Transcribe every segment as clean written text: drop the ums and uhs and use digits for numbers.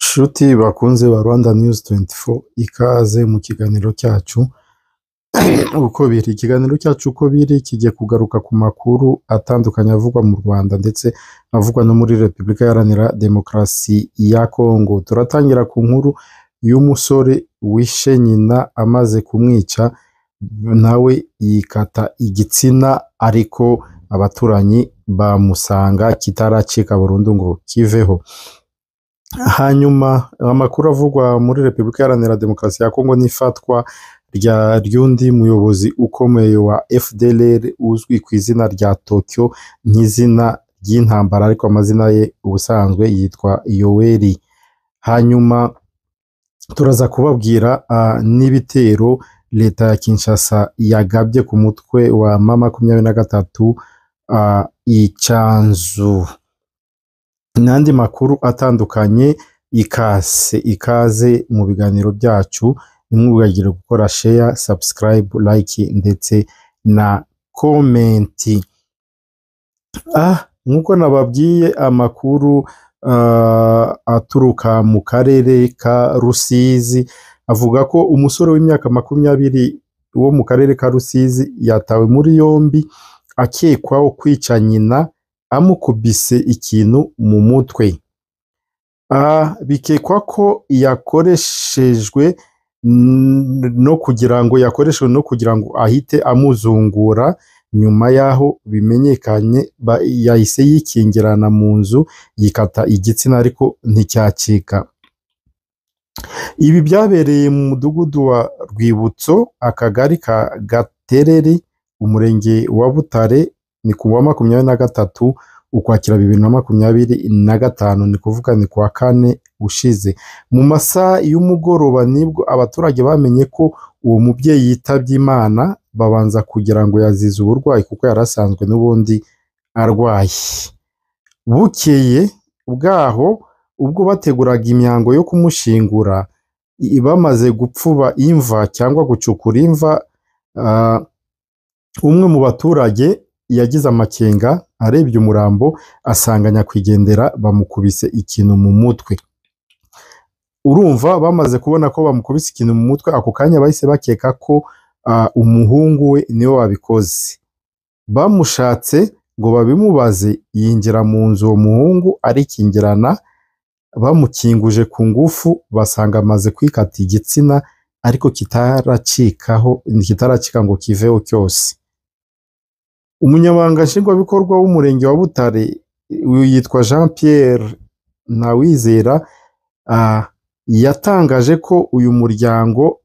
Nshuti bakunze ba Rwanda News 24, ikaze mu kiganiro cyacu uko biri. Ikiganiro cyacu uko biri kigiye kugaruka ku makuru atandukanye avugwa mu Rwanda ndetse avugwa no muri Repubulika Iharanira Demokarasi ya Kongo. Turatangira ku nkuru y'umusore wishe nyina amaze kumwica nawe yikata igitsina, ariko abaturanyi bamusanga kitaracika burundu ngo kiveho. Hanyuma amakuru avugwa muri Repubulika Iharanira Demokarasi ya Kongo n'ifatwa ry'undi muyobozi ukomeye wa FDLR uzwi ku izina rya Tokyo nk'izina ry'intambara, ariko amazina ye ubusanzwe yitwa Yoweri. Hanyuma turaza kubabwira n'ibitero leta ya Kinshasa yagabye ku mutwe wa M23 Icanzu n'andi makuru atandukanye. Ikaze ikaze mu biganiro byacu, ntimwibagire gukora share, subscribe, like ndetse na comment. Nk'uko nababwiye, amakuru aturuka mu karere ka Rusizi avuga ko umusore w'imyaka 20 wo mu karere ka Rusizi yatawe muri yombi akekwaho kwica nyina amukubise ikintu mu mutwe. Bikekwa ko yakoreshejwe no kugira ngo yakoreshejwe no kugira ngo ahite amuzungura. Nyuma y'aho bimenyekanye, yahise yikingirana mu nzu yikata igitsina ariko nticyacika. Ibi byabereye mu mudugudu wa Rwibutso, akagari ka Gatereri, umurenge wa Butare, ni ku wa 23 Ukwakira 2025, ni kuvuga ni kuwa kane ushize. Mu masaha y'umugoroba nibwo abaturage bamenye ko uwo mubyeyi yitabye Imana, babanza kugira ngo yazize uburwayi kuko yari asanzwe n'ubundi arwaye. Bukeye bwaho ubwo bateguraga imihango yo kumushingura, bamaze gupfuba imva cyangwa gucukura imva, umwe mu baturage yagize amakenga, arebye umurambo asanga nyakwigendera bamukubise ikintu mu mutwe. Urumva, bamaze kubona ko bamukubise ikintu mu mutwe, ako kanya bahise bakeka ko umuhungu we niwe wabikoze. Bamushatse ngo babimubaze, yinjira mu nzu uwo muhungu arikingirana, bamukinguje ku ngufu basanga amaze kwikata igitsina ariko kitaracikaho, kitaracika ngo kiveho cyose. Umunyamabanga nshingwabikorwa w'umurenge wa Butare, uyu yitwa Jean Pierre Ntawizera, yatangaje ko uyu muryango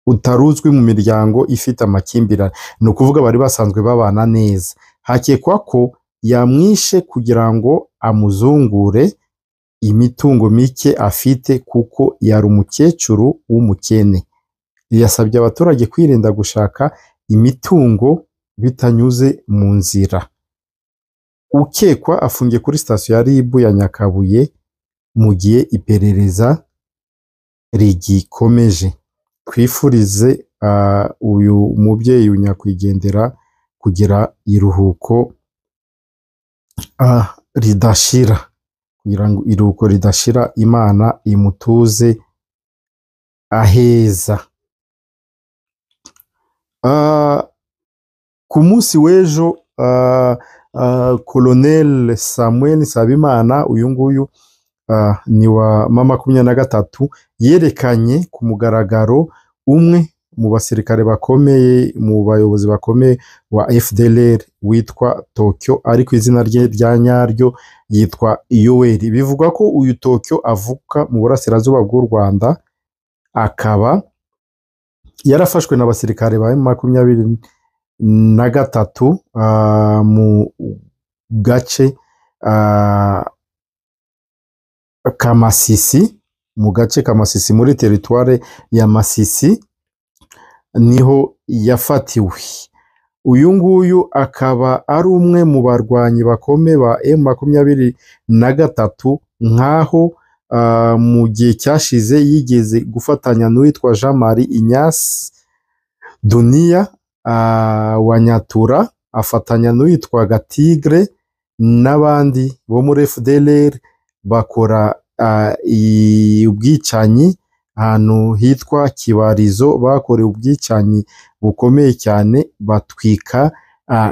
utaruzwi mu miryango ifite amakimbirane, ni ukuvuga bari basanzwe babana neza. Hakekwa ko yamwishe kugira ngo amuzungure imitungo mike afite kuko yari umukecuru w'umukene. Yasabye abaturage kwirinda gushaka imitungo bitanyuze mu nzira. Ukekwa afungiye kuri sitasiyo ya RIB ya Nyakabuye mu gihe iperereza rigikomeje. Twifurize uyu mubyeyi nyakwigendera kugira iruhuko ridashira, kugira ngo iruhuko ridashira, Imana imutuze aheza. Ku munsi w'ejo Colonel Samuel Nsabimana, uyu nguyu ni wa M23, yerekanye ku mugaragaro umwe mu basirikare bakomeye, mu bayobozi bakomeye wa FDLR witwa Tokyo, ariko izina rye rya nyaryo yitwa Yoweri. Bivugwa ko uyu Tokyo avuka mu burasirazuba bw'u Rwanda, akaba yarafashwe n'abasirikare ba M23 mu gace ka Masisi, mu gace ka Masisi muri teritware ya Masisi niho yafatiwe. Uyu nguyu akaba ari umwe mu barwanyi bakomeye ba M23, nk'aho mu gihe cyashize yigeze gufatanya n'uwitwa Jean Marie Ignace Dunia wa Nyatura, afatanya n'uwitwaga Tigre n'abandi bo muri FDLR bakora ubwicanyi ahantu hitwa Kibarizo. Bakorewe ubwicanyi bukomeye cyane, batwika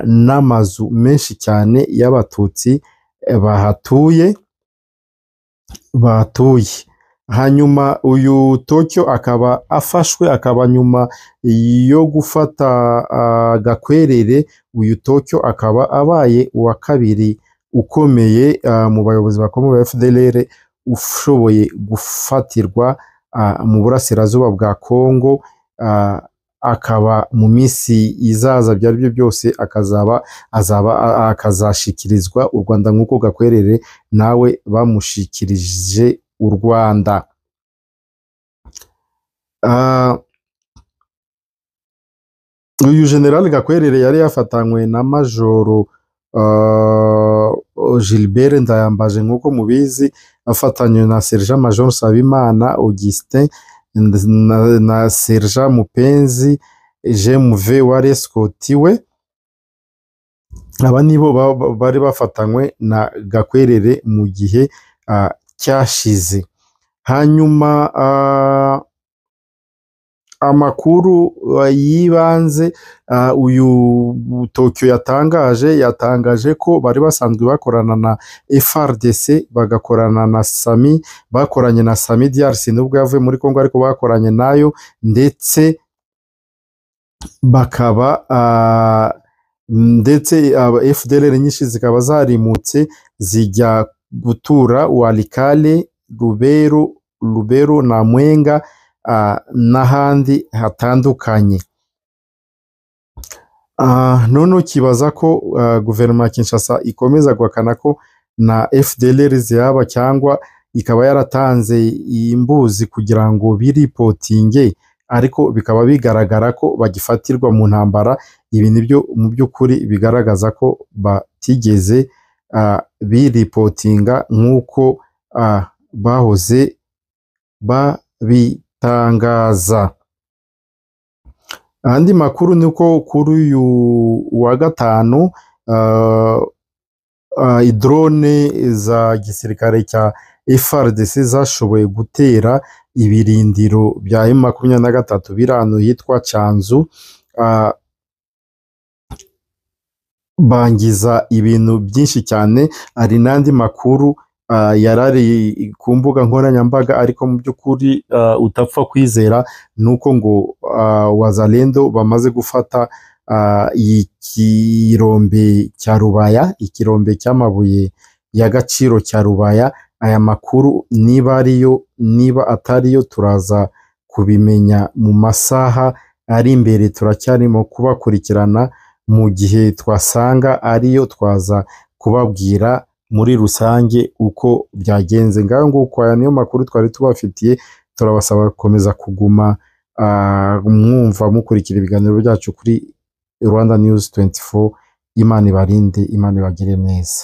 n'amazu menshi cyane y'abatutsi bahatuye. Hanyuma uyu Tokyo akaba afashwe, akaba nyuma yo gufata Gakwerere, uyu Tokyo akaba abaye uwa kabiri ukomeye mu bayobozi bakomeye ba FDLR ushoboye gufatirwa mu burasirazuba bwa Kongo. Akaba mu minsi izaza byari byo byose akazaba azaba akazashikirizwa u Rwanda nk'uko Gakwerere nawe bamushikirije u Rwanda. Uyu General Gakwerere yari yafatanywe na Majoro Gilbert Ndayambaje nk'uko mubizi, afatanywe na Sergent Major Nsabimana Augustin na Sergent Mupenzi GMV wari escort we. Aba nibo bari bafatanywe na Gakwerere mu gihe cyashize. Hanyuma amakuru yibanze uyu Tokyo yatangaje ko bari basanzwe bakorana na FARDC, bagakorana na Sami, bakoranye na Sami DRC nubwo yavuye muri Kongo ariko bakoranye nayo, ndetse bakaba ndetse FDLR nyinshi zikaba zarimutse zijya gutura Walikale, Lubero na Mwenga n'ahandi hatandukanye. None ukibaza ko guverinoma ya Kinshasa ikomeza guhakana ko na FDLR zihaba cyangwa ikaba yaratanze imbuzi kugira ngo biripotinge, ariko bikaba bigaragara ko bagifatirwa mu ntambara. Ibi nibyo mu by'ukuri bigaragaza ko batigeze biripotinga nk'uko bahoze babitangaza. Andi makuru ni uko kuri uyu wa gatanu drone za gisirikare cya FARDC zashoboye gutera ibirindiro bya M23 biri ahantu hitwa Cyanzu, bangiza ibintu byinshi cyane. Hari n'andi makuru yarari ku mbuga nkoranyambaga ariko mu by'ukuri utapfa kwizera, nuko ngo Wazalendo bamaze gufata ikirombe cya Rubaya, ikirombe cy'amabuye y'agaciro cya Rubaya. Aya makuru niba ariyo niba atariyo turaza kubimenya mu masaha ari imbere, turacyarimo kubakurikirana. Mu gihe twasanga ariyo twaza kubabwira muri rusange uko byagenze. Ngaho nguko aya niyo makuru twari tubafitiye, turabasaba gukomeza kuguma mwumva mukurikira ibiganiro byacu kuri Rwanda News 24. Imana ibarinde, Imana ibagire neza.